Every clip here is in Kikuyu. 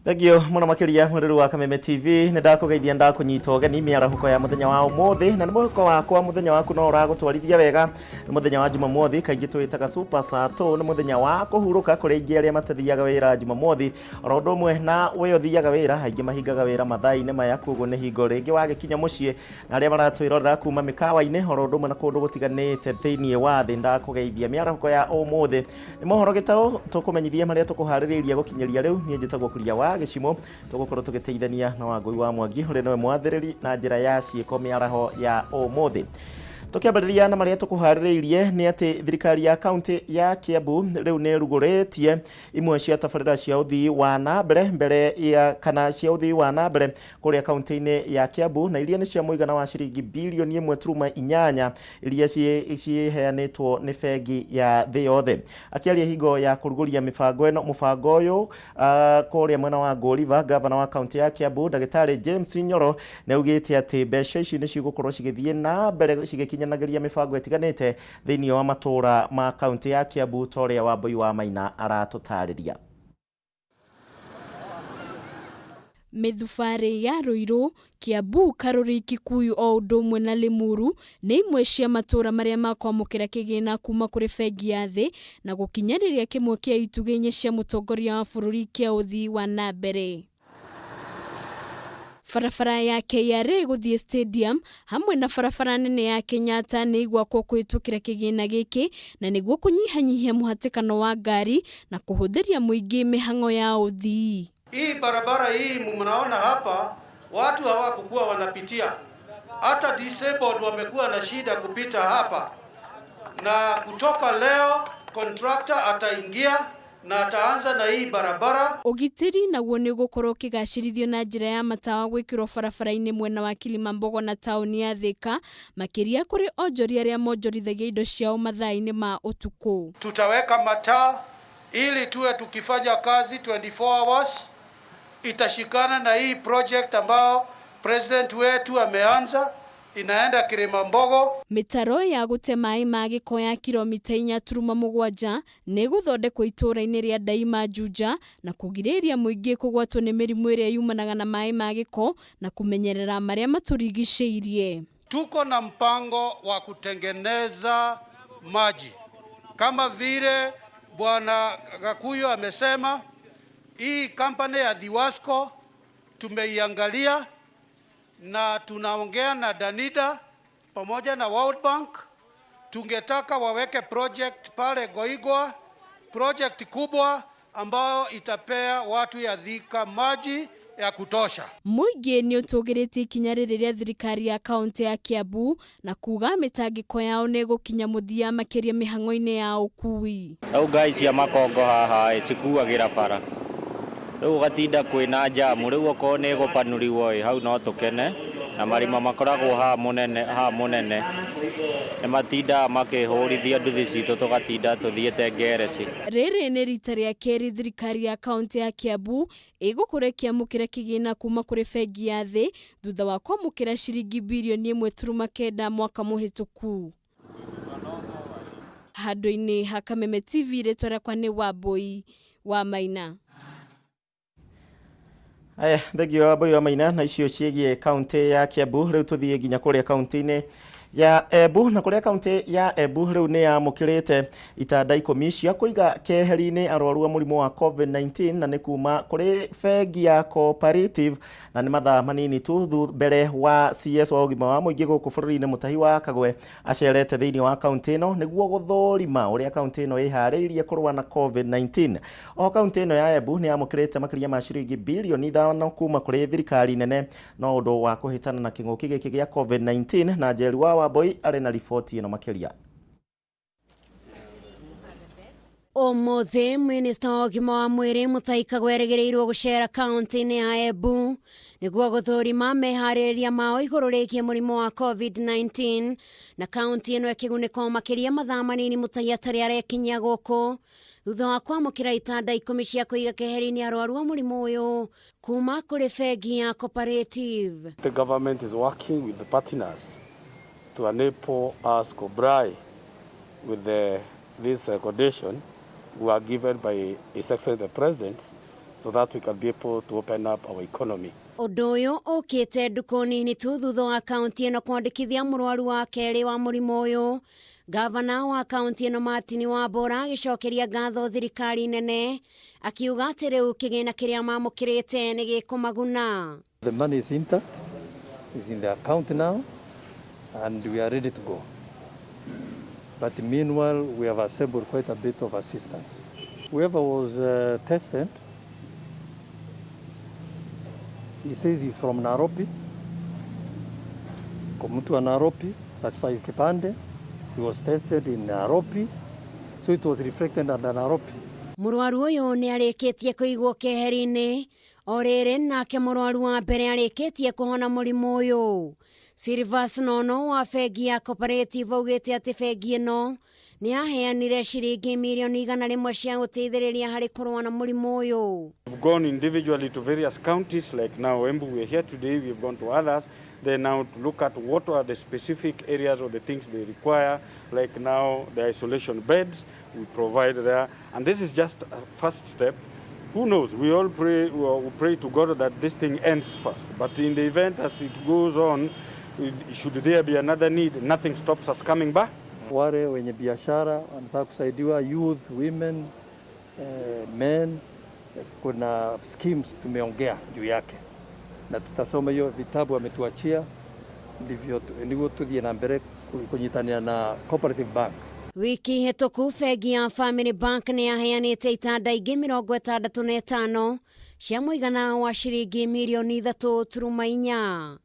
Thengio muno makiria mwiruru wa Kameme TV. Nĩ ndakũgeithia, ndakũnyita ũgeni mĩarahũko ya mũthenya wa ũmũthĩ, na nĩ mũhuko wakwa mũthenya waku no ũragũtwarithia wega. Nĩ mũthenya wa Jumamothi, kaingĩ twĩtaga Super Sato. Nĩ mũthenya wa kũhurũka kũrĩ aingĩ arĩa matathiaga wĩra Jumamothi, oro ũndũ ũmwe na we ũthiaga wĩra. Aingĩ mahingaga wĩra mathaa-inĩ maya, koguo nĩ hingo rĩngĩ wagĩkinya mũciĩ. Na arĩa maratwĩrorera kuma mĩkawa-inĩ oro ũndũ ũmwe na kũndũ gũtiganĩte thĩinĩ wa thĩ, ndakũgeithia mĩarahũko ya ũmũthĩ. Nĩ mohoro gĩtaũ tũkũmenyithie marĩa tũkũharĩrĩirie gũkinyĩria rĩu. Niĩ njĩtagwo Kuria wa Gĩcimo. Tũgũkorwo tũgĩteithania na Wangũi wa Mwangi, ũrĩa nĩwe mwathĩrĩri na njĩra ya ciĩko mĩaraho ya ũmũthĩ. Tũkĩambĩrĩria na marĩa tũkũharĩrĩirie nĩ atĩ thirikari ya kaunti ya Kiambu rĩu nĩ ĩrugũrĩtie imwe cia tabarĩra cia ũthii wa na mbere mbere ya kana cia ũthii wa na mbere kũrĩa kaunti-inĩ ya Kiambu, na iria nĩ cia mũigana wa ciringi bilioni 1.8 iria ciheanĩtwo nĩ bengi ya thĩ yothe. Akĩaria hingo ya kũrugũria mĩbango ĩno, mũbango ũyũ kũrĩa mwena wa Ngũriba, gavana wa kaunti ya Kiambu, Ndagĩtarĩ James Nyoro, nĩ augĩte atĩ mbeca ici nĩ cigũkorwo cigĩthiĩ na mbere cigĩkinyanagĩria mĩbango ĩtiganĩte thĩinĩ wa matũũra ma kaunti ya Kiambu, ta ũrĩa Wambui wa Maina aratũtarĩria. Mĩthubarĩ ya Ruiru, Kiambu, Karuri, Kikuyu o ũndũ ũmwe na Limuru nĩ imwe cia matũũra marĩa makwamũkĩra kĩgĩna kuma kũrĩ bengi ya thĩ na gũkinyanĩria kĩmwe kĩa itugĩ inya cia mũtongoria wa bũrũri kĩa ũthii wa na mbere. Barabara ya KRA gũthiĩ Stadium hamwe na barabara nene ya Kenyatta nĩ igwakwo kũhĩtũkĩra kĩgĩna gĩkĩ, na nĩguo kũnyihanyihia mũhatĩkano wa ngari na kũhũthĩria mũingĩ mĩhang'o ya ũthii. Hii barabara hii mnaona hapa, watu hawakukuwa wanapitia, hata disabled wamekuwa na shida kupita hapa, na kutoka leo contractor ataingia na ataanza na hii barabara. Ũgitĩri naguo nĩ ũgũkorwo ũkĩgacĩrithio na njĩra ya matawa gwĩkĩrwo barabara-inĩ mwena wa Kilimambogo na taũni ya Thika, makĩria kũrĩ onjoria arĩa monjorithagia indo ciao mathaa-inĩ ma ũtukũ. Tutaweka mataa ili tuwe tukifanya kazi 24 hours. Itashikana na hii project ambao president wetu ameanza, inaenda Kilimambogo. Mĩtaro ya gũte maĩ ma gĩko ya kilomita 4.7 nĩ ĩgũthondekwo itũũra-inĩ rĩa Ndaima Juja na kũgirĩrĩria mũingĩ kũgwatwo nĩ mĩrimũ ĩrĩa yumanaga na maĩ ma gĩko na kũmenyerera marĩa matũrigicĩirie. Tuko na mpango wa kutengeneza maji kama vile Bwana Gakuyo amesema. Hii kampani ya Thiwasco tumeiangalia na tunaongea na Danida pamoja na World Bank. Tungetaka waweke project pale Goigwa, project kubwa ambayo itapea watu ya Thika maji ya kutosha. Mũingĩ nĩ ũtũgĩrĩtie ikinya rĩrĩ rĩa thirikari ya kaunti ya Kiambu na kuga mĩtangĩko yao nĩ ĩgũkinya mũthia, makĩria mĩhang'o-inĩ ya ũkui. Rĩu ngari cia makongo haha ĩ cikuagĩra bara, rĩu ũgatinda kwĩna jamu. Rĩu okorwo nĩ ĩgũpanũriwo ĩ hau no tũkene, na marima makoragwo haha mũnene, haha mũnene nĩ matindaga makĩhũrithia nduthi citũ, tũgatinda tũthiĩte ngereci. Rĩrĩ nĩ rita rĩa kerĩ thirikari ya kaunti ya Kiambu ĩgũkorwo ĩkĩamũkĩra kĩgĩna kuma kũrĩ bengi ya thĩ thutha wa kwamũkĩra ciringi bilioni 1.9 mwaka mũhĩtũku. Handũ-inĩ ha Kameme TV, rĩtwa rĩakwa nĩ Wambui wa Maina. Aya, thengio Wambui wa Maina na icio ciĩgiĩ kaunti ya Kiambu. Rĩu tũthiĩ nginya kũrĩa kaunti-inĩ ya Embu, na kũrĩa kaunti ya Embu rĩu nĩ yamũkĩrĩte itanda 10 cia kũiga keheri-inĩ arwaru a mũrimũ wa COVID-19, na nĩ kuma kũrĩ bengi ya Cooperative. Na nĩ mathaa manini tu mbere wa CS wa ũgima wa mũingĩ gũkũ bũrũri-inĩ, Mutahi wa Kagwe, acerete thĩinĩ wa kaunti ĩno nĩguo gũthũrima ũrĩa kaunti ĩno ĩharĩirie kũrũa na COVID-19. Oho kaunti ĩno ya Embu nĩ yamũkĩrĩte makĩria ma ciringi bilioni 5 kuma kũrĩ thirikari nene no ũndũ wa kũhĩtana na kĩng'ũki gĩkĩ gĩa COVID-19. Na Njeri wa Wambui arĩ na riboti ĩno makĩria. Ũmũthĩ minista wa ũgima wa mwĩrĩ Mutahi Kagwe erĩgĩrĩirwo gũcera kaunti-inĩ ya Embu nĩguo gũthũrima meharĩrĩria mao igũrũ rĩgiĩ mũrimũ wa COVID-19, na kaunti ĩno ĩkĩgunĩka o makĩria mathaa manini Mutahi atarĩ arekinyia gũkũ thutha wa kwamũkĩra itanda 10 cia kũiga keheri-inĩ arwaru a mũrimũ ũyũ kuma kũrĩ bengi ya Cooperative. The government is working with the partners to enable us comply with this condition we were given by His Excellency the President so that we can be able to open up our economy. Ũndũ ũyũ ũkĩte ndukũ nini tu thutha wa kaunti ĩno kwandĩkithia mũrwaru wa kerĩ wa mũrimũ ũyũ. Gavana wa kaunti ĩno Martin Wambora agĩcokeria ngatho thirikari nene akiuga atĩ rĩu kĩgĩna kĩrĩa mamũkĩrĩte nĩ gĩkũmaguna. The money is intact, is in the account now, and we are ready to go. But meanwhile, we have assembled quite a bit of assistance. Whoever was tested, he says he's from Nairobi, mtu wa Nairobi, as per his kipande. He was tested in Nairobi, so it was reflected under Nairobi. Mũrwaru ũyũ nĩ arĩkĩtie kũigwo keheri-inĩ o rĩrĩ nake mũrwaru wa mbere arĩkĩtie kũhona mũrimũ ũyũ. Silvas Nono wa bengi ya Cooperative augĩte atĩ bengi ĩno nĩ yaheanire ciringi mirioni 100 cia gũteithĩrĩria harĩ kũrũa na mũrimũ ũyũ. We've gone individually to various counties, like now Embu, we're here today, we've gone to others. Then now to look at what are the specific areas or the things they require, like now the isolation beds we provide there. And this is just a first step. Who knows? We all pray, we pray to God that this thing ends first. But in the event as it goes on, should there be another need, nothing stops us coming back. Wale wenye biashara wanataka kusaidiwa, youth, women, men, kuna schemes tumeongea juu yake na tutasoma hiyo vitabu ametuachia, ndivyo niguo tuthie na mbere kunyitanira na Cooperative Bank. Wiki hĩtũku bengi ya Family Bank nĩ yaheanĩte itanda ingĩ 65 cia mũigana wa ciringi mirioni 3.4.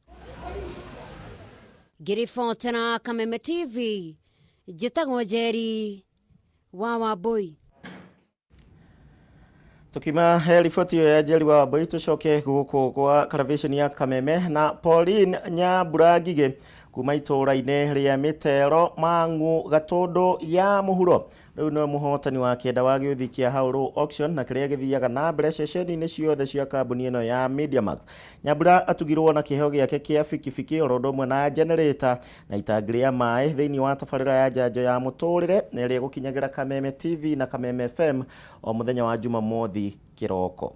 Ngĩribotera Kameme TV, njĩtagwo Njeri wa Wambui. Tukima he riboti ĩyo ya Njeri wa Wambui, tucoke gũkũ gwa karavisheni ya Kameme na Pauline Nyambura Ngigĩ kuma itũũra-inĩ rĩa Mĩtero Mang'u Gatũndũ ya mũhuro rĩu nĩwe mũhotani wa kenda wa gĩũthi kĩa Haũrũ Auction na kĩrĩa gĩthiaga na mbere ceceni-inĩ ciothe cia kambuni ĩno ya Mediamax. Nyambura atugirwo na kĩheo gĩake kĩa bikibiki oro ũndũ ũmwe na generator na itangi rĩa maĩ thĩinĩ wa tabarĩra ya njanjo ya mũtũrĩre na ĩrĩa ĩgũkinyagĩra Kameme TV na Kameme FM o mũthenya wa Jumamothi kĩroko.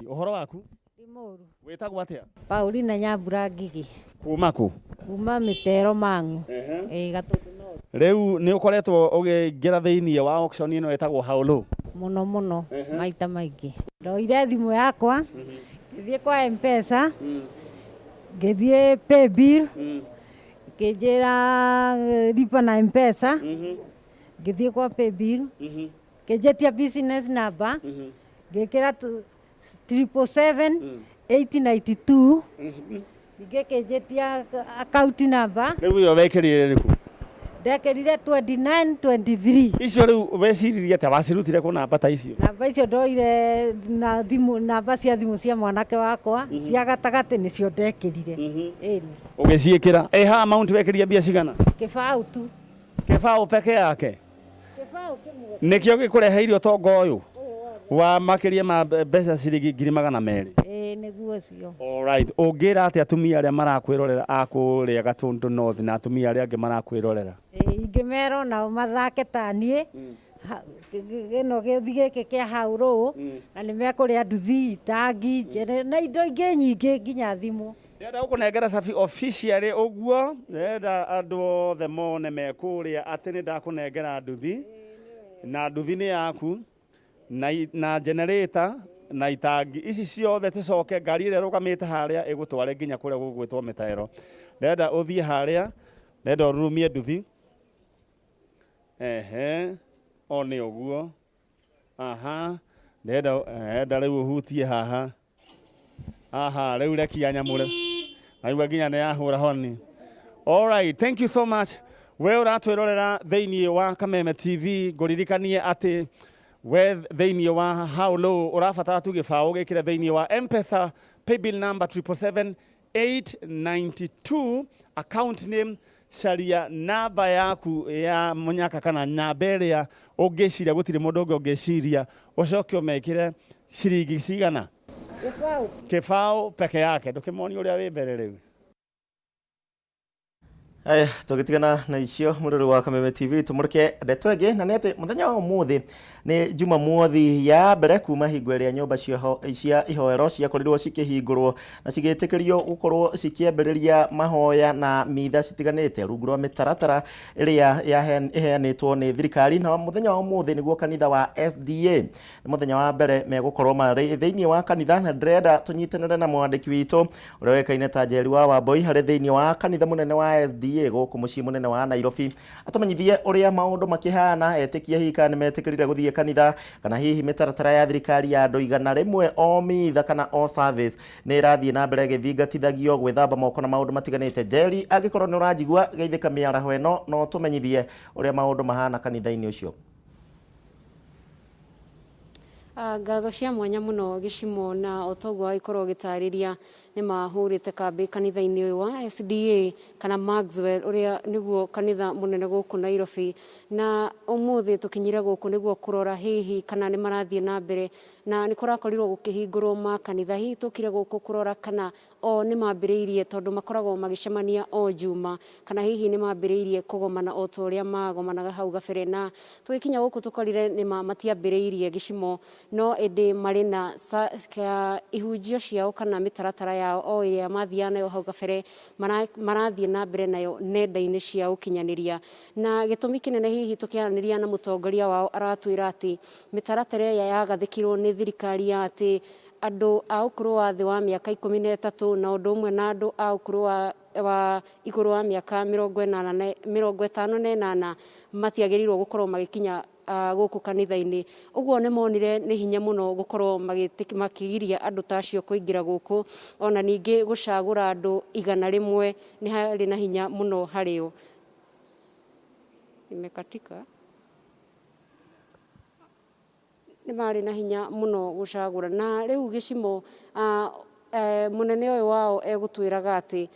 Ũhoro waku? Ti mũru. Wĩtagwo atĩa? Paulina Nyambura Ngigi. Kuma kũ? Kuma Mĩtero Mang'u. Ĩĩ Gatũndũ North. Rĩu nĩ ũkoretwo ũkĩingĩra thĩinĩ wa auction ĩno ĩtagwo Haũlũ? Mũno mũno, maita maingĩ. Ndoire thimũ yakwa, ngĩthiĩ kwa M-Pesa, ngĩthiĩ paybill, ngĩnjĩra lipa na M-Pesa, ngĩthiĩ kwa paybill, ngĩnjĩtia business number, ngĩkĩra 777 892, ningĩ kĩnjĩtia account number. Rĩu ĩyo wekĩrire ĩrĩkũ? Ndekĩrire 2923. Icio rĩu weciririe atĩa wacirutire kũ namba ta icio? Namba icio ndoire na thimũ, namba cia thimũ cia mwanake wakwa cia gatagatĩ nĩcio ndekĩrire. Ĩni. Ũgĩciĩkĩra. Ĩ ha amount wekĩria mbia cigana? Kĩbaũ tu. Kĩbaũ peke yake? Kĩbaũ kĩmwe. Nĩkĩo gĩkũreheire ũtonga ũyũ wa makĩria ma mbeca ciringi 200,000? Ĩĩ nĩguo ũcio. Alright, ũngĩra atĩa atumia arĩa marakwĩrorera a kũrĩa Gatũndũ North na atumia arĩa angĩ marakwĩrorera? Ingĩmera onao mathake ta niĩ gĩno gĩũthi gĩkĩ kĩa Haũrũ na nĩ mekũrĩa nduthi, itangi na indo ingĩ nyingĩ nginya thimũ. Ndĩrenda gũkũnengera cabi officially ũguo, ndĩrenda andũ othe mone me kũrĩa atĩ nĩ ndakũnengera nduthi na nduthi nĩ yaku na generator na itangi ici ciothe tucoke ngari ĩrĩa ĩrũgamĩte harĩa ĩgũtware nginya kũrĩa gũgwĩtwo Mĩtero. Ndĩrenda ũthiĩ harĩa, ndĩrenda ũrurumie nduthi. Ehe, o nĩ ũguo. Aha, ndĩrenda rĩu ũhutie haha. Aha, rĩu rekia nyamũre. Naigua nginya nĩ yahũra honi. All right, thank you so much. We ũratwĩrorera thĩinĩ wa Kameme TV, ngũririkanie atĩ we thĩinĩ wa Haũlũ ũrabatara tu gĩbaũ gĩkĩre thĩinĩ wa M-Pesa paybill number 777 892, account name caria namba yaku ya mũnyaka kana namba ĩrĩa ũngĩciria gũtirĩ mũndũ ũngĩ ũngĩciria, ũcoke ũmekĩre ciringi cigana? Kĩbaũ. Kĩbaũ peke yake. Ndũkĩmonie ũrĩa wĩ mbere rĩu. Aya, tũgĩtigana na icio mũrũrũ wa Kameme TV, tũmũrĩke ndeto ĩngĩ, na nĩ atĩ mũthenya wa ũmũthĩ nĩ Jumamothi ya mbere kuma hingo ĩrĩa nyũmba cia ihoero ciakorirwo cikĩhingũrwo na cigĩtĩkĩrio gũkorwo cikĩambĩrĩria mahoya na mitha citiganĩte rungu rwa mĩtaratara ĩrĩa ĩheanĩtwo nĩ thirikari. Na mũthenya wa ũmũthĩ nĩguo kanitha wa SDA nĩ mũthenya wa mbere megũkorwo marĩ thĩinĩ wa kanitha, na ndĩrenda tũnyitanĩre na mwandĩki witũ ũrĩa ũĩkaine ta Njeri wa Wambui harĩ thĩinĩ wa kanitha mũnene wa SDA gũkũ mũciĩ mũnene wa Nairobi, atũmenyithie ũrĩa maũndũ makĩhana, etĩkia hihi kana nĩmetĩkĩrire gũthiĩ kanitha, kana hihi mĩtaratara ya thirikari ya andũ 100 o mitha kana o service nĩ ĩrathiĩ na mbere ĩgĩthingatithagio gwĩthamba moko na maũndũ matiganĩte. Njeri, angĩkorwo nĩ ũranjigua, geithĩka mĩaraho ĩno no tũmenyithie ũrĩa maũndũ mahana kanitha-inĩ ũcio. Ngatho cia mwanya mũno Gĩcimo, na otoguo agĩkorwo gĩtarĩria nĩ mahũrĩte kambĩ kanitha-inĩ ũyũ wa SDA kana Maxwell, ũrĩa nĩguo kanitha mũnene gũkũ Nairobi, na ũmũthĩ tũkinyire gũkũ nĩguo kũrora hihi kana nĩ marathiĩ na mbere, na nĩ kũrakorirwo gũkĩhingũrwo makanitha. Hihi tũkire gũkũ kũrora kana o nĩ mambĩrĩirie, tondũ makoragwo magĩcemania o Juma, kana hihi nĩ mambĩrĩirie kũgomana o ta ũrĩa magomanaga hau gabere. Na tũgĩkinya gũkũ tũkorire nĩ matiambĩrĩirie Gĩcimo, no ĩndĩ marĩ na ihunjio ciao kana mĩtaratara yao o ĩrĩa mathiaga nayo hau gabere, marathiĩ na mbere nayo nenda-inĩ cia ũkinyanĩria. Na gĩtũmi kĩnene hihi tũkĩaranĩria na mũtongoria wao aratwĩra atĩ mĩtaratara ĩrĩa yagathĩkirwo nĩ thirikari ya atĩ andũ a ũkũrũ wa thĩ wa mĩaka 13 na ũndũ ũmwe na andũ a ũkũrũ wa igũrũ wa mĩaka 58 matiagĩrĩirwo gũkorwo magĩkinya gũkũ kanitha-inĩ. Ũguo nĩ monire nĩ hinya mũno gũkorwo makĩgiria andũ ta acio kũingĩra gũkũ, ona ningĩ gũcagũra andũ 100 nĩ harĩ na hinya mũno harĩo. Imekatika. Nĩ marĩ na hinya mũno gũcagũra. Na rĩu Gĩcimo, mũnene ũyũ wao egũtwĩraga atĩ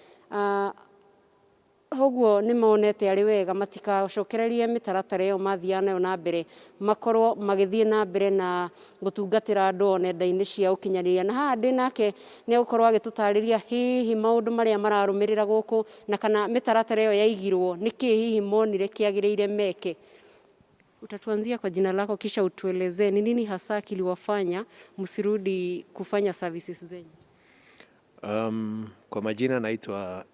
ũguo nĩ monete arĩ wega matikacokererie mĩtaratara ĩyo mathiaga nayo na mbere, makorwo magĩthiĩ na mbere na gũtungatĩra andũ o nenda-inĩ cia ũkinyanĩria. Na haha ndĩ nake nĩ egũkorwo agĩtũtarĩria hihi maũndũ marĩa mararũmĩrĩra gũkũ, na kana mĩtaratara ĩyo yaigirwo nĩkĩ hihi monire kĩagĩrĩire meke. Utatuanzia kwa jina lako kisha utuelezee ni nini hasa kiliwafanya msirudi kufanya services zenyu. Kwa majina naitwa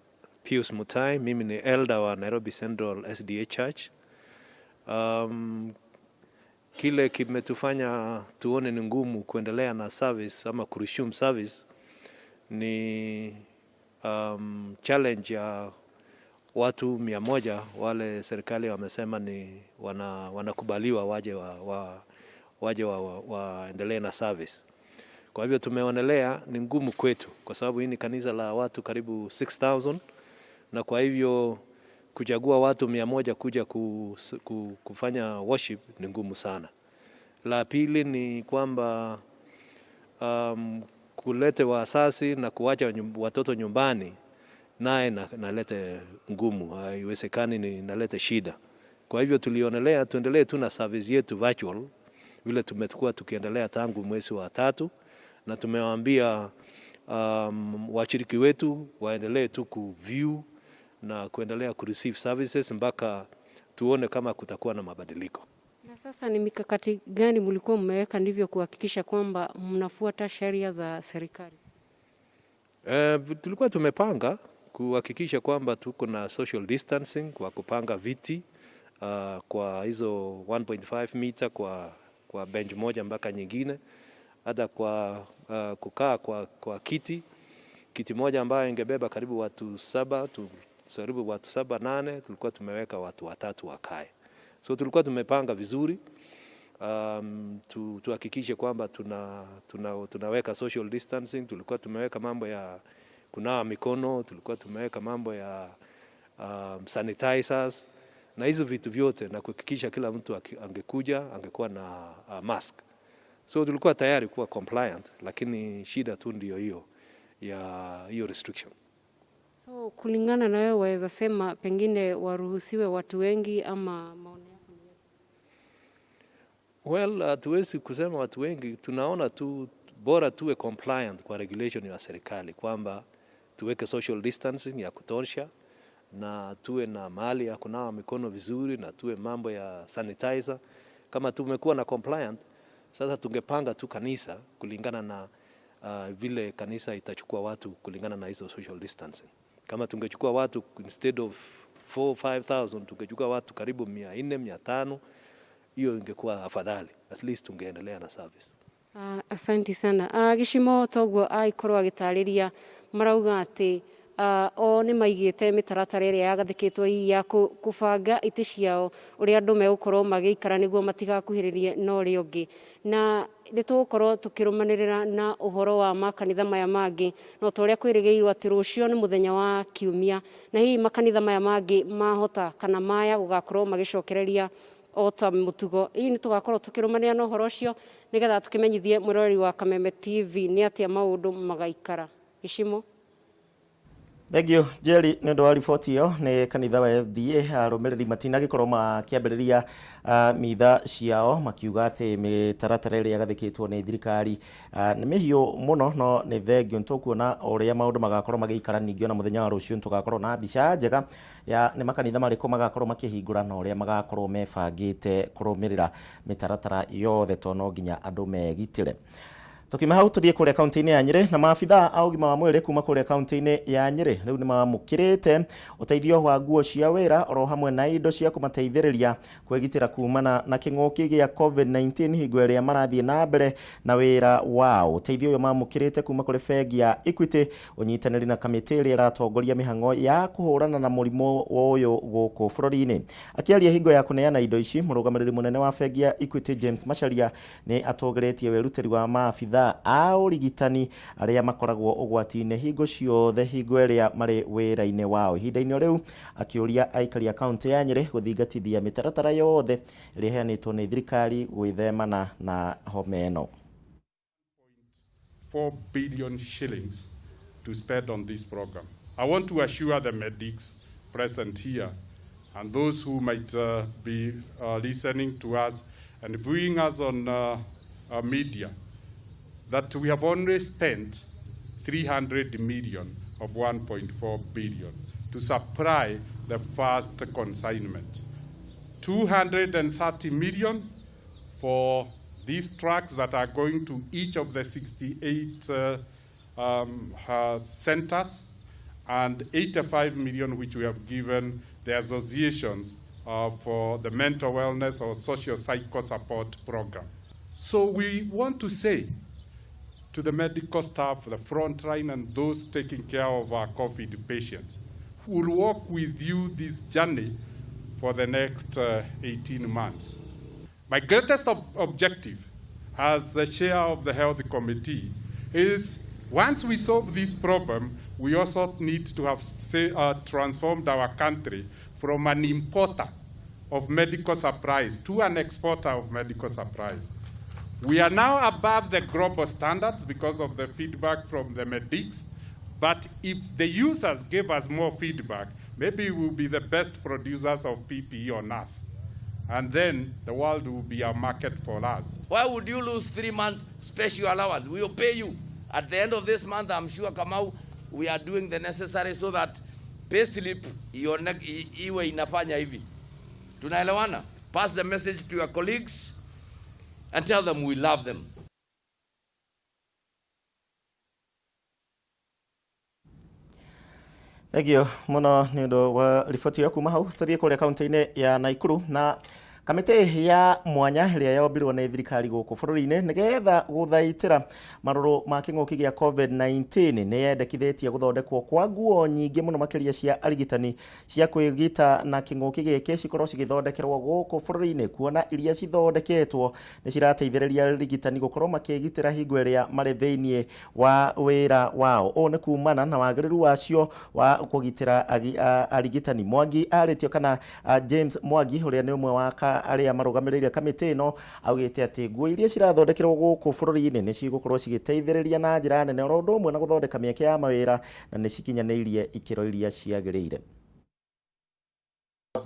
Pius Mutai, mimi ni elder wa Nairobi Central SDA Church. Kile kimetufanya tuone ni ngumu kuendelea na service ama kuresume service ni challenge ya watu 100 wale serikali wamesema ni wanakubaliwa waje waendelee na service. Kwa hivyo tumeonelea ni ngumu kwetu kwa sababu hii ni kanisa la watu karibu 6,000, na kwa hivyo kuchagua watu 100 kuja kufanya worship ni ngumu sana. La pili ni kwamba kulete waasasi na kuwacha watoto nyumbani naye nalete ngumu, haiwezekani, ni nalete shida. Kwa hivyo tulionelea tuendelee tu na service yetu virtual vile tumekuwa tukiendelea tangu mwezi wa 3, na tumewaambia washiriki wetu waendelee tu ku-view na kuendelea ku-receive services mpaka tuone kama kutakuwa na mabadiliko. Na sasa ni mikakati gani mlikuwa mmeweka ndivyo kuhakikisha kwamba mnafuata sheria za serikali? Tulikuwa tumepanga kuhakikisha kwamba tuko na social distancing kwa kupanga viti kwa hizo 1.5 meter kwa bench moja mpaka nyingine, hata kwa kukaa kwa kiti moja ambayo ingebeba karibu watu 7, karibu watu 7 8, tulikuwa tumeweka watu 3 wakae. So tulikuwa tumepanga vizuri tuhakikishe kwamba tunaweka social distancing. Tulikuwa tumeweka mambo ya kunawa mikono, tulikuwa tumeweka mambo ya sanitizers na hizo vitu vyote, na kuhakikisha kila mtu angekuja angekuwa na mask. So tulikuwa tayari kuwa compliant, lakini shida tu ndio hiyo ya hiyo restriction. So kulingana na wewe waweza sema pengine waruhusiwe watu wengi ama maoni yako ni yapi? Well, hatuwezi kusema watu wengi, tunaona tu bora tuwe compliant kwa regulation ya serikali kwamba tuweke social distancing ya kutosha na tuwe na mahali ya kunawa mikono vizuri na tuwe mambo ya sanitizer. Kama tumekuwa na compliant, sasa tungepanga tu kanisa kulingana na vile kanisa itachukua watu kulingana na hizo social distancing. Kama tungechukua watu instead of 4 5,000 tungechukua watu karibu 400 500, hiyo ingekuwa afadhali, at least tungeendelea na service. Asante sana. Gĩcimo toguo agĩkorwo agĩtarĩria marauga atĩ o nĩ maigĩte mĩtaratara ĩrĩa yagathĩkĩtwo ya kũbanga itĩ ciao ũrĩa andũ megũkorwo magĩikara nĩguo matigakuhĩrĩrie na ũrĩa ũngĩ, na nĩ tũgũkorwo tũkĩrũmanĩrĩra na ũhoro wa makanitha maya mangĩ no ta ũrĩa kwĩrĩgĩrĩirwo atĩ rũciũ nĩ mũthenya wa kiumia, na hihi makanitha maya mangĩ mahota kana maya gũgakorwo magĩcokereria o ta mũtugo. Hihi nĩ tũgakorwo tũkĩrũmanĩrĩra na ũhoro ũcio nĩgetha tũkĩmenyithie mwĩroreri wa Kameme TV nĩ atĩa maũndũ magaikara. Gĩcimo. Thank you Jerry nĩ ũndũ wa riboti ĩyo. Nĩ kanitha wa SDA arũmĩrĩri matinagĩkorwo makĩambĩrĩria mitha ciao makiuga atĩ mĩtaratara ĩrĩa yagathĩkĩtwo nĩ thirikari nĩ mĩhiũ mũno, no nĩ thengio. Nĩ tũkuona ũrĩa maũndũ magakorwo magĩikara, ningĩ ona mũthenya wa rũciũ nĩtũgakorwo na mbica njega ya nĩ makanitha marĩkũ magakorwo makĩhingũra na ũrĩa magakorwo mebangĩte kũrũmĩrĩra mĩtaratara yothe, tondũ no nginya andũ megitĩre. Tukiuma hau tuthie kuria kaunti-inĩ ya Nyĩrĩ, na maabithaa a ũgima wa mwĩrĩ kuma kuria kaunti-inĩ ya Nyĩrĩ rĩu nĩ mamũkĩrĩte ũteithio wa nguo cia wĩra oro hamwe na indo cia kũmateithĩrĩria kwĩgitĩra kumana na kĩng'ũki gĩa COVID-19 hingo ĩrĩa marathiĩ na mbere na wĩra wao. Ũteithio ũyũ mamũkĩrĩte kuma kũrĩ bengi ya Equity ũnyitanĩri na kamĩtĩ ĩrĩa ĩratongoria mĩhang'o ya kũhũrana na mũrimũ ũyũ gũkũ bũrũri-inĩ. Akĩaria hingo ya kũneana indo ici, mũrũgamĩrĩri mũnene wa bengi ya Equity James Macharia nĩ atũgĩrĩtie wĩrutĩri wa maabithaa a ũrigitani arĩa makoragwo ũgwati-inĩ hingo ciothe hingo ĩrĩa marĩ wĩra-inĩ wao. Ihinda-inĩ rĩu akĩũria aikari a kaunti ya Nyĩrĩ gũthingatithia mĩtaratara yothe ĩrĩa ĩheanĩtwo nĩ thirikari gwĩthemana na homa ĩno. 4 billion shillings to spend on this program. I want to assure the medics present here and those who might be listening to us and viewing us on media that we have only spent 300 million of 1.4 billion to supply the first consignment. 230 million for these trucks that are going to each of the 68 centers, and 85 million which we have given the associations for the mental wellness or social psycho support program. So we want to say to the medical staff, the front line, and those taking care of our COVID patients, who will walk with you this journey for the next 18 months. My greatest objective as the chair of the health committee is once we solve this problem, we also need to have transformed our country from an importer of medical supplies to an exporter of medical supplies. We are now above the global standards because of the feedback from the medics, but if the users give us more feedback, maybe we'll be the best producers of PPE on earth. And then the world will be a market for us. Why would you lose 3 months special allowance? We will pay you. At the end of this month, I'm sure, Kamau, we are doing the necessary so that pay slip iwe inafanya hivi. Tunaelewana? Pass the message to your colleagues and tell them we love them. Thank mũno nĩ ũndũ wa riboti ĩyo. Kuma hau tũthiĩ kũrĩa kaunti-inĩ ya Nakuru, na kamĩtĩ ya mwanya ĩrĩa yombirwo nĩ thirikari gũkũ bũrũri-inĩ nĩgetha gũthaitĩra marũrũ ma kĩng'ũki gĩa COVID-19 nĩ yendekithĩtie gũthondekwo kwa nguo nyingĩ mũno makĩria cia arigitani cia kwĩgita na kĩng'ũki gĩkĩ cikorwo cigĩthondekerwo gũkũ bũrũri-inĩ, kuona iria cithondeketwo nĩ cirateithĩrĩria arigitani gũkorwo makĩgitĩra hingo ĩrĩa marĩ thĩinĩ wa wĩra wao. Ũũ nĩ kumana na wagĩrĩru wacio wa kũgitĩra arigitani. Mwangi arĩtio kana James Mwangi ũrĩa nĩ ũmwe wa arĩa marũgamĩrĩire kamĩtĩ ĩno augĩte atĩ nguo iria cirathondekerwo gũkũ bũrũri-inĩ nĩ cigũkorwo cigĩteithĩrĩria na njĩra nene oro ũndũ ũmwe na gũthondeka mĩeke ya mawĩra na nĩ cikinyanĩirie ikĩro iria ciagĩrĩire.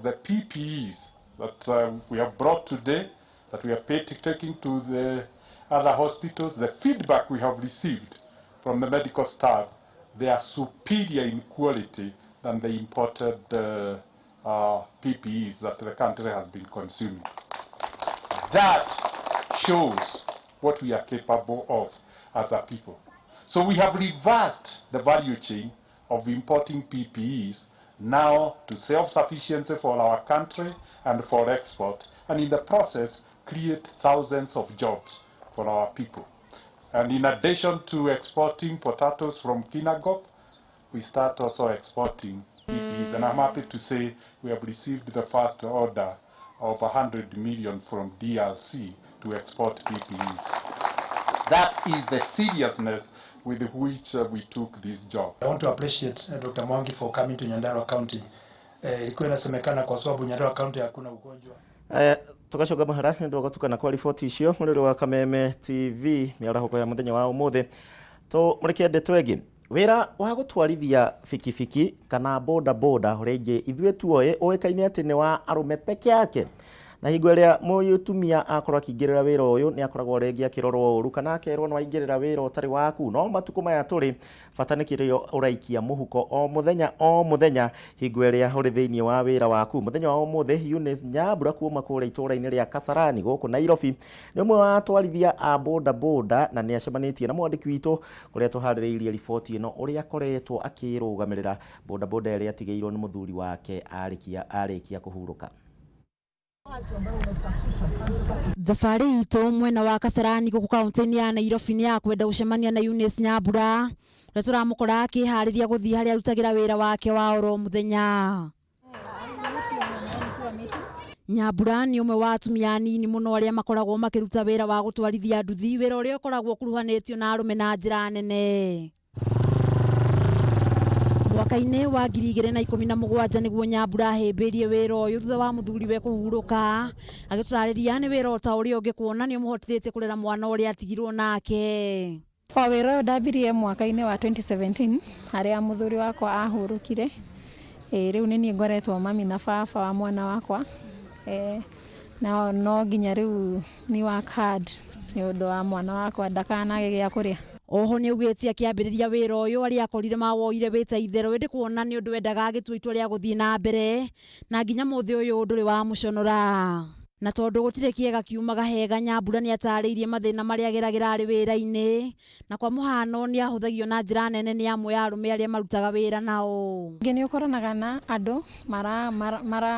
The PPEs that we have brought today, that we are taking to the other hospitals, the feedback we have received from the medical staff, they are superior in quality than the imported PPEs that the country has been consuming. That shows what we are capable of as a people. So we have reversed the value chain of importing PPEs now to self-sufficiency for our country and for export, and in the process create thousands of jobs for our people. And in addition to exporting potatoes from Kinangop, we start also exporting PPEs. And I'm happy to say we have received the first order of 100 million from DRC to export PPEs. That is the seriousness with which we took this job. I want to appreciate Dr. Mwangi for coming to Nyandarua County. Ilikuwa inasemekana kwa sababu Nyandarua County hakuna ugonjwa. Tugacoka mũhera nĩ ũndũ wa gũtukana kwa riboti icio mũrĩrĩ wa Kameme TV mĩarahũko ya mũthenya wa ũmũthĩ. Tũmũrĩke ndeto ĩngĩ. Wĩra wa gũtwarithia bikibiki kana boda boda ũrĩa ingĩ ithuĩ tuoĩ ũĩkaine atĩ nĩ wa arũme peke yake, na hingo ĩrĩa mũtumia akorwo akĩingĩrĩra wĩra ũyũ nĩ akoragwo rĩngĩ akĩrorwo ũru kana akerwo no aingĩrĩra wĩra ũtarĩ waku. No matukũ maya tũrĩ, bata nĩ kĩrĩa ũraikia mũhuko o mũthenya o mũthenya hingo ĩrĩa ũrĩ thĩinĩ wa wĩra waku. Mũthenya wa ũmũthĩ, Eunice Nyambura kuma kũrĩa itũũra-inĩ rĩa Kasarani gũkũ Nairobi nĩ ũmwe wa atwarithia a boda boda, na nĩ acemanĩtie na mwandĩki witũ kũrĩa tũharĩrĩirie riboti ĩno ũrĩa akoretwo akĩrũgamĩrĩra boda boda ĩrĩa atigĩirwo nĩ mũthuri wake arĩkia kũhurũka. Thabarĩ itũ mwena wa Kasarani gũkũ kaunti-inĩ ya Nairobi nĩ ya kwenda gũcemania na Eunice Nyambura ũrĩa tũramũkora akĩharĩria gũthiĩ harĩa arutagĩra wĩra wake wa oro mũthenya. Nyambura nĩ ũmwe wa atumia anini mũno arĩa makoragwo makĩruta wĩra wa gũtwarithia nduthi, wĩra ũrĩa ũkoragwo ũkuruhanĩtio na arũme na njĩra nene. Mwaka-inĩ wa 2017 nĩguo Nyambura ahĩmbĩirie wĩra ũyũ thutha wa mũthuriwe kũhurũka. Agĩtũtarĩria nĩ wĩra o ta ũrĩa ũngĩ kuona nĩ ũmũhotithĩtie kũrera mwana ũrĩa atigirwo nake. O wĩra ũyũ ndambirie mwaka-inĩ wa 2017 harĩa mũthuri wakwa ahurũkire. Rĩu nĩ niĩ ngoretwo mami na baba wa mwana wakwa. Na no nginya rĩu ni work hard nĩ ũndũ wa mwana wakwa ndakanage gĩa kũrĩa. Oho nĩ augĩte akĩambĩrĩria wĩra ũyũ arĩa akorire mawoire wĩ ta itherũ, ĩndĩ kuona nĩ ũndũ wendaga agĩtua itua rĩa gũthiĩ na mbere na nginya mũthĩ ũyũ ndũrĩ wa mũconora. Na tondũ gũtirĩ kĩega kiumaga hega, Nyambura nĩ atarĩirie mathĩna marĩa ageragĩra arĩ wĩra-inĩ, na kwa mũhano nĩ ahũthagio na njĩra nene nĩ amwe a arũme arĩa marutaga wĩra nao. Ningĩ nĩ ũkoranaga na andũ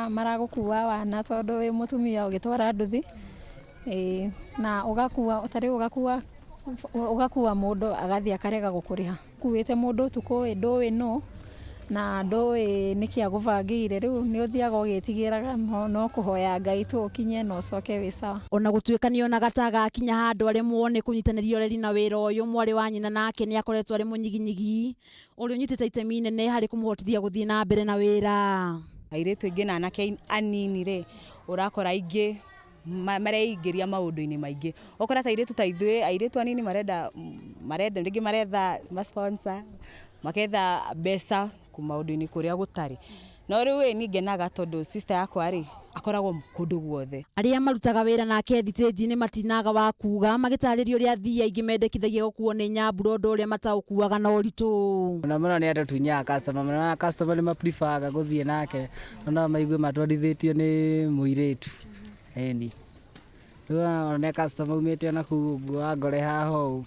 maragũkua wana tondũ wĩ mũtumia ũgĩtwara nduthi, na ũgakua ta rĩu ũgakua mũndũ agathiĩ akarega gũkũrĩha. Ũkuĩte mũndũ ũtukũ ndũĩ nũ na ndũĩ nĩkĩ agũbangĩire, rĩu nĩ ũthiaga ũgĩtigĩraga no kũhoya Ngai tu ũkinye na ũcoke wĩ sawa. Ona gũtuĩka nĩonaga ta agakinya handũ aremwo nĩ kũnyitanĩria ũreri na wĩra ũyũ, mwarĩ wa nyina nake nĩ akoretwo arĩ mũnyiginyigi ũrĩa ũnyitĩte itemi inene harĩ kũmũhotithia gũthiĩ na mbere na wĩra. Airĩtu aingĩ na anake anini rĩ, ũrakora aingĩ mareingĩria maũndũ-inĩ maingĩ. Ũkora ta airĩtu ta ithuĩ, airĩtu anini marenda rĩngĩ maretha ma-sponsor, maketha mbeca maũndũ-inĩ kũrĩa gũtarĩ. No rĩu ĩ niĩ ngenaga tondũ sister yakwa rĩ akoragwo kũndũ guothe. Arĩa marutaga wĩra nake thitĩnji-inĩ matinaga wa kuga, magĩtarĩria ũrĩa athii aingĩ mendekithagia gũkuo nĩ Nyambura ũndũ ũrĩa mataũkuaga na ũritũ. Mũno mũno nĩ andũ tunyaga customer, mũno customer nĩ ma-prefer gũthiĩ nake, no maigue matwarithĩtio nĩ mũirĩtu. Ĩni. Rĩu one customer umĩte ona kũu ũguo angore haha ũũ,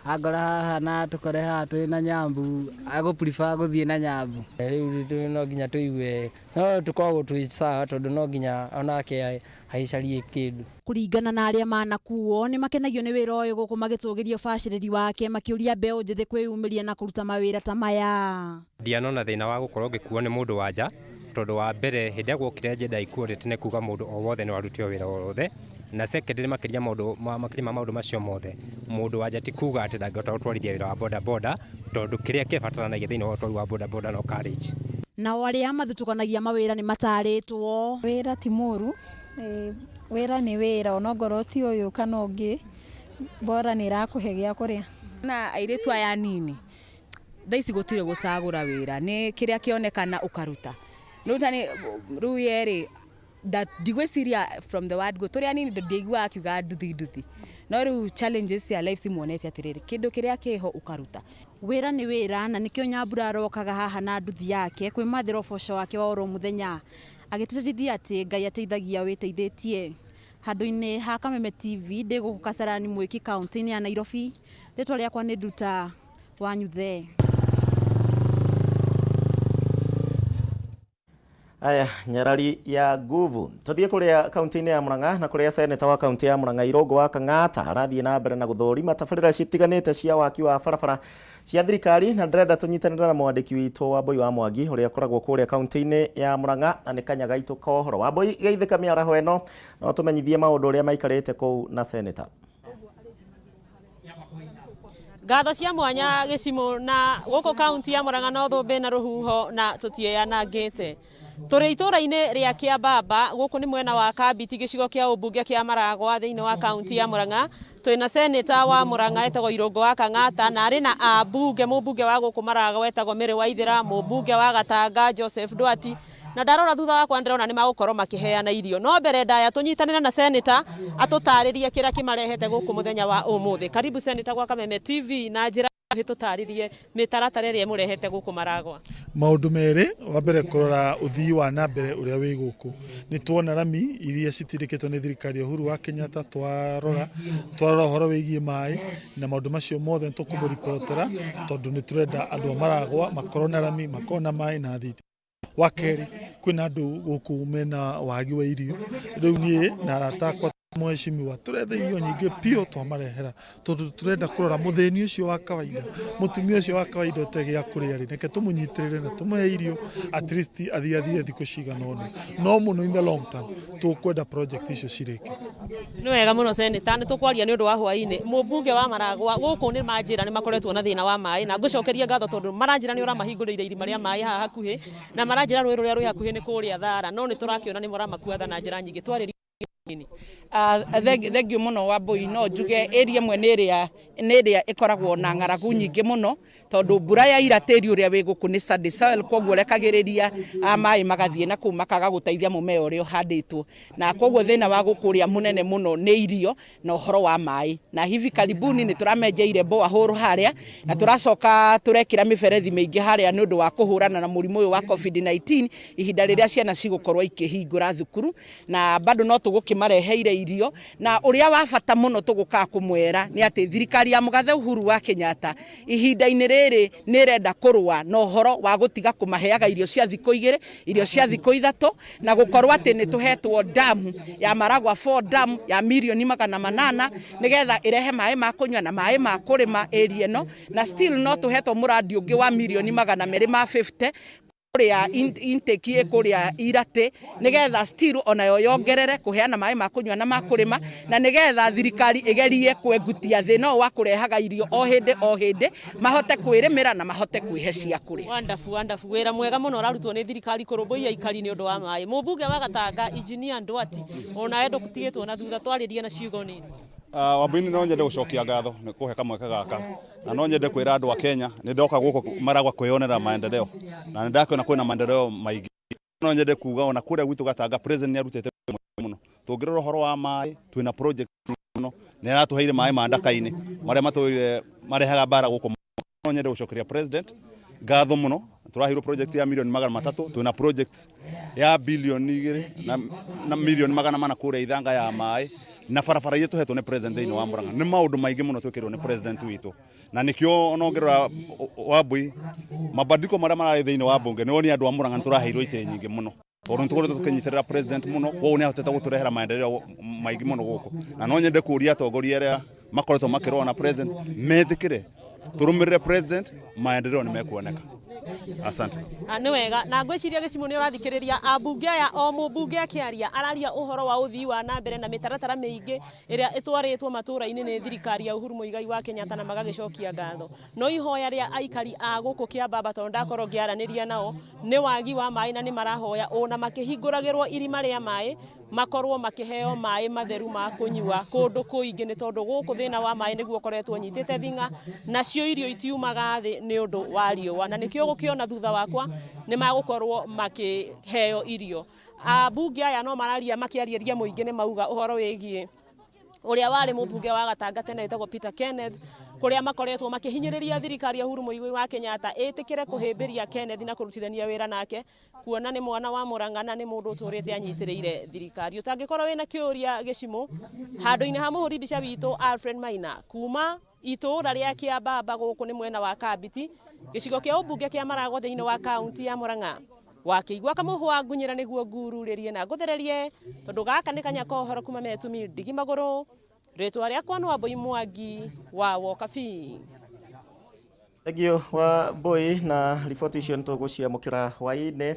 angora haha na tũkore haha twĩ na Nyambu, agũ prefer gũthiĩ na Nyambu. Rĩu no nginya tũigue, no tũkoragwo twĩ sawa tondũ no nginya onake aicarie kĩndũ. Kũringana na arĩa manakuo nĩ makenagio nĩ wĩra ũyũ gũkũ magĩtũgĩria ũbacĩrĩri wake, makĩũria mbeũ njĩthĩ kwĩyumĩria na kũruta mawĩra ta maya. Ndianona thĩna wa gũkorwo ngĩkuo nĩ mũndũ wa nja, tondũ wa mbere hĩndĩ ĩrĩa guokire gender equality nĩ kuga mũndũ o wothe no arute wĩra o wothe, na secondly makĩria ma maũndũ macio mothe, mũndũ wa nja ti kuga atĩ ndangĩhota gũtwarithia wĩra wa boda boda, tondũ kĩrĩa kĩbataranagia thĩinĩ wa ũtwari wa boda boda no courage. Nao arĩa mathutũkanagia mawĩra nĩ matarĩtwo. Wĩra ti mũru, wĩra nĩ wĩra onongorwo ti ũyũ kana ũngĩ, bora nĩ ĩrakũhe gĩa kũrĩa. Na airĩtu aya anini thaa ici gũtirĩ gũcagũra wĩra, nĩ kĩrĩa kĩonekana ũkaruta. Rĩu yerĩ Ndigwĩciria from the word go tũrĩ anini ndĩiguaga akiuga nduthi nduthi, no rĩu challenges cia life cimuonetie atĩrĩrĩ, kĩndũ kĩrĩa kĩho ũkaruta. Wĩra nĩ wĩra, na nĩkĩo Nyambura arokaga haha na nduthi yake kwĩmathĩra ũboco wake wa oro mũthenya, agĩtĩtĩrithia atĩ Ngai ateithagia wĩteithĩtie. Handũ-inĩ ha Kameme TV, ndĩ gũkũ Kasarani Mwiki, kaunti-inĩ ya Nairobi. Rĩtwa rĩakwa nĩ Nduta Wanyuthe. Aya nyarari ya nguvu tuthie kuria kaunti-inĩ ya Murang'a na kuria seneta wa kaunti ya Murang'a Irũngũ wa Kang'ata arathiĩ na mbere na gũthũrima tabarĩra citiganĩte cia waki wa barabara cia thirikari, na ndĩrenda tũnyitanĩre na mwandĩki witũ Wambui wa Mwangi ũrĩa ũkoragwo kũrĩa kaunti-inĩ ya Murang'a, na nĩ kanya gaitũ ka ũhoro. Wambui, geithĩka mĩaraho ĩno, no tũmenyithie maũndũ ũrĩa maikarĩte kũu na seneta. Ngatho cia mwanya gĩcimũ, na gũkũ kaunti ya Murang'a no thũmbĩ na rũhuho na tũtiĩyanangĩte. Tũrĩ itũũra-inĩ rĩa Kĩambamba, gũkũ nĩ mwena wa Kambiti, gĩcigo kĩa ũmbunge kĩa Maragwa thĩinĩ wa kaunti ya Murang'a. Twĩna seneta wa Murang'a etagwo Irũngũ wa Kang'ata, na arĩ na ambunge, mũmbunge wa gũkũ Maragwa etagwo Mary Waithera, mũmbunge wa Gatanga Joseph Ndwati, na ndarora thutha wakwa ndĩrona nĩ magũkorwo makĩheana irio. No mbere ndaya tũnyitanĩre na seneta atũtarĩrie kĩrĩa kĩmarehete gũkũ mũthenya wa ũmũthĩ. Karibu seneta gwa Kameme TV, na njĩra tũtarĩrie mĩtaratara ĩrĩa ĩmũrehete gũkũ Maragwa. Maũndũ merĩ, wa mbere kũrora ũthii wa na mbere ũrĩa wĩ gũkũ. Nĩ tuona rami iria citindĩkĩtwo nĩ thirikari ya Uhuru wa Kenyatta, twarora ũhoro wĩgiĩ maĩ na maũndũ macio mothe nĩtũkũmũribotera, tondũ nĩ tũrenda andũ a Maragwa makorwo na rami, makorwo na maĩ na thitima. Wa kerĩ, kwĩna andũ gũkũ mena wagi wa irio. Rĩu niĩ na arata akwa mheshimiwa tũretha irio nyingĩ biũ twamarehera, tondũ tũrenda kũrora mũthĩni ũcio wa kawaida, mũtumia ũcio wa kawaida ũtegĩa kũrĩa rĩ, reke tũmũnyitĩrĩre na tũmũhe irio at least athiĩ thikũ cigana ũna, no mũno in the long term tũkwenda project icio cirĩke. Nĩ wega mũno seneta, nĩ tũkwaria nĩ ũndũ wa hwaĩ-inĩ. Mũmbunge wa Maragwa gũkũ nĩ manjĩra nĩ makoretwo na thĩna wa maĩ, na ngũcokeria ngatho tondũ maranjĩra nĩ ũramahingũrĩire irima rĩa maĩ haha hakuhĩ, na maranjĩra rũĩ rũrĩa rwĩ hakuhĩ nĩ kũrĩa Thara, no nĩ tũrakĩona nĩ mũramakua tha na njĩra nyingĩ. Twarĩrie. Thengiũ mũno Wambui, no njuge area ĩmwe nĩ ĩrĩa ĩkoragwo na ng'aragu nyingĩ mũno, tondũ mbura ya ira tĩri ũrĩa wĩ gũkũ nĩ sandy soil, koguo rekagĩrĩria maĩ magathiĩ na kũu makaga gũteithia mũmera ũrĩa ũhandĩtwo, na koguo thĩna wa gũkũ ũrĩa mũnene mũno nĩ irio na ũhoro wa maĩ. Na hivi karibuni nĩ tũramenjeire borehole harĩa, na tũracoka tũrekĩra mĩberethi mĩingĩ harĩa nĩ ũndũ wa kũhũrana na mũrimũ ũyũ wa COVID-19 ihinda rĩrĩa ciana cigũkorwo ikĩhingũra thukuru, na bado no tũgũkĩmareheire irio. Na ũrĩa wa bata mũno tũgũkaga kũmwĩra nĩ atĩ thirikari ya mũgathe Uhuru wa Kenyatta ihinda-inĩ rĩrĩ nĩ ĩrenda kũrũa na ũhoro wa gũtiga kũmaheaga irio cia thikũ igĩrĩ, irio cia thikũ ithatũ, na gũkorwo atĩ nĩ tũhetwo damu ya Maragwa 4 dam ya mirioni 800 nĩgetha ĩrehe maĩ ma kũnyua na maĩ ma kũrĩma area ĩno, na still no tũhetwo mũrandi ũngĩ wa mirioni 250 kũrĩa intake kũrĩa Iratĩ, nĩgetha still onayo yongerere kũheana maĩ ma kũnyua na ma kũrĩma, na nĩgetha thirikari ĩgerie kwengutia thĩna ũyũ wa kũrehaga irio o hĩndĩ o hĩndĩ, mahote kwĩrĩmĩra na mahote kwĩhe cia kũrĩa. Wonderful, wonderful. Wĩra mwega mũno ũrarutwo nĩ thirikari kũrũmbũiya aikari nĩ ũndũ wa maĩ. Mũmbunge wa Gatanga Engineer Ndwati, onawe ndũtigĩtwo na thutha, twarĩrie na ciugo nini. Wambui no nyende gũcokia ngatho nĩ kũhe kamweke gaka, na no nyende kwĩra andũ a Kenya nĩ ndoka gũkũ Maragwa kwĩyonera maendeleo, na nĩ ndakĩona kwĩna maendeleo maingĩ. No nyende kuga ona kũrĩa gwitũ Gatanga president nĩ arutĩte mũno. Tũngĩrora ũhoro wa maĩ, twĩna project mũno, nĩ aratũheire maĩ ma Ndaka-inĩ marĩa matũire marehaga mbara gũkũ. No nyende gũcokeria president ngatho mũno, tũraheirwo project ya mirioni 300, twĩna project ya bilioni 2 na mirioni 400 kũrĩa Ithanga ya maĩ, na barabara iria tũhetwo nĩ president thĩinĩ wa Murang'a. Nĩ maũndũ maingĩ mũno twĩkĩrwo nĩ president witũ, na nĩkĩo ona ũngĩrora Wambui mabadiliko marĩa mararĩ thĩinĩ wa bunge nĩ woni andũ a Murang'a nĩ tũraheirwo itĩ nyingĩ mũno, tondũ nĩ tũkoretwo tũkĩnyitĩrĩra president mũno, koguo nĩ ahotete gũtũrehera maendeleo maingĩ mũno gũkũ. Na no nyende kũria atongoria arĩa makoretwo makĩrũa na president metĩkĩre tũrũmĩrĩre president, maendeleo nĩ mekuoneka. Asante. Nĩ wega, na ngwĩciria gĩcimo nĩ ũrathikĩrĩria ambunge aya, o mũmbunge akĩaria araria ũhoro wa ũthii wa na mbere na mĩtaratara mĩingĩ ĩrĩa ĩtwarĩtwo matũũra-inĩ nĩ thirikari ya Uhuru Muigai wa Kenyatta, na magagĩcokia ngatho. No ihoya rĩa aikari a gũkũ Kĩambamba, tondũ ndakorwo ngĩaranĩria nao, nĩ wagi wa maĩ, na nĩ marahoya ona makĩhingũragĩrwo irima rĩa maĩ makorwo makĩheo maĩ matheru ma kũnyua kũndũ kũingĩ, nĩ tondũ gũkũ thĩna wa maĩ nĩguo ũkoretwo ũnyitĩte thing'a, nacio irio itiumaga thĩ nĩ ũndũ wa riũa, na nĩkĩo Mũgũkĩona thutha wakwa nĩ magũkorwo makĩheo irio. Ambunge aya no mararia makĩarĩria mũingĩ nĩ mauga ũhoro wĩgiĩ ũrĩa warĩ mũmbunge wa Gatanga tene wĩtagwo Peter Kenneth, kũrĩa makoretwo makĩhinyĩrĩria thirikari ya Uhuru Muigai wa Kenyatta ĩtĩkĩre kũhĩmbĩria Kenneth na kũrutithania wĩra nake, kuona nĩ mwana wa Murang'a na nĩ mũndũ ũtũrĩte anyitĩrĩire thirikari. Ũtangĩkorwo wĩna kĩũria gĩcimũ handũ-inĩ ha mũhũri mbica witũ Alfred Maina kuma itũũra rĩa Kĩambamba gũkũ nĩ mwena wa Kambiti, gĩcigo kĩa ũmbunge kĩa Maragwa thĩinĩ wa kaunti ya Murang'a. Wakĩigua kamũhwa ngunyĩra nĩguo ngururĩrie na ngũthererie, tondũ gaka nĩ kanya ka ũhoro kuma Metumi ndigi magũrũ. Rĩtwa rĩakwa nĩ Wambui Mwangi wa Wokabi. Thengiũ wa Mbui na riboti icio nĩtũgũciamũkĩra hwaĩ-inĩ.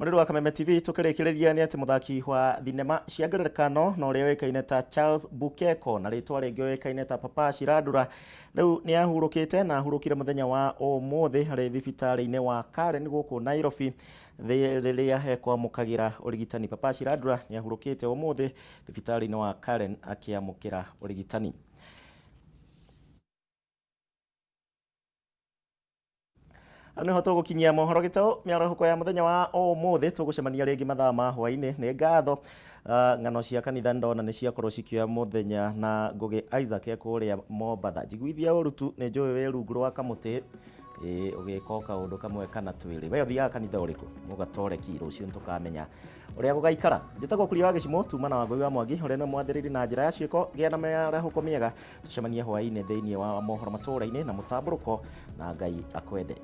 Mũrĩrĩ wa Kameme TV tũkĩrĩkĩrĩria nĩ atĩ mũthaki wa thinema cia ngerekano na ũrĩa ũĩkaine ta Charles Bukeko na rĩtwa rĩngĩ ũĩkaine ta Papa Shirandula rĩu nĩ ahurũkĩte na ahurũkire mũthenya wa ũmũthĩ harĩ thibitarĩ-inĩ wa Karen gũkũ Nairobi rĩrĩa ekwamũkagĩra ũrigitani. Papa Shirandula nĩ ahurũkĩte ũmũthĩ thibitarĩ-inĩ wa Karen akĩamũkĩra ũrigitani. Hau niho tũgũkinyia mohoro gĩtaũ mĩarahũko ya mũthenya wa ũmũthĩ. Tũgũcemania rĩngĩ mathaa ma hwaĩ-inĩ. Nĩ ngatho. Ng'ano cia kanitha ndona nĩ ciakorwo cikĩoya mũthenya na Ngũgĩ Isaac ekũrĩa Mombatha. Njiguithia ũru tu nĩ njũĩ wĩ rungu rwa kamũtĩ ũgĩka o kaũndũ kamwe kana twĩrĩ. We ũthiaga kanitha ũrĩkũ? Mũgatoreki rũciũ nĩtũkamenya ũrĩa gũgaikara. Njĩtagwo Kuria wa Gĩcimo tuma na Wangũi wa Mwangi ũrĩa nĩ mwathĩrĩri na njĩra ya ciĩko. Gĩa na mĩarahũko mĩega, tũcemanie hwaĩ-inĩ thĩinĩ wa mohoro matũũra-inĩ na mũtambũrũko, na Ngai akwende.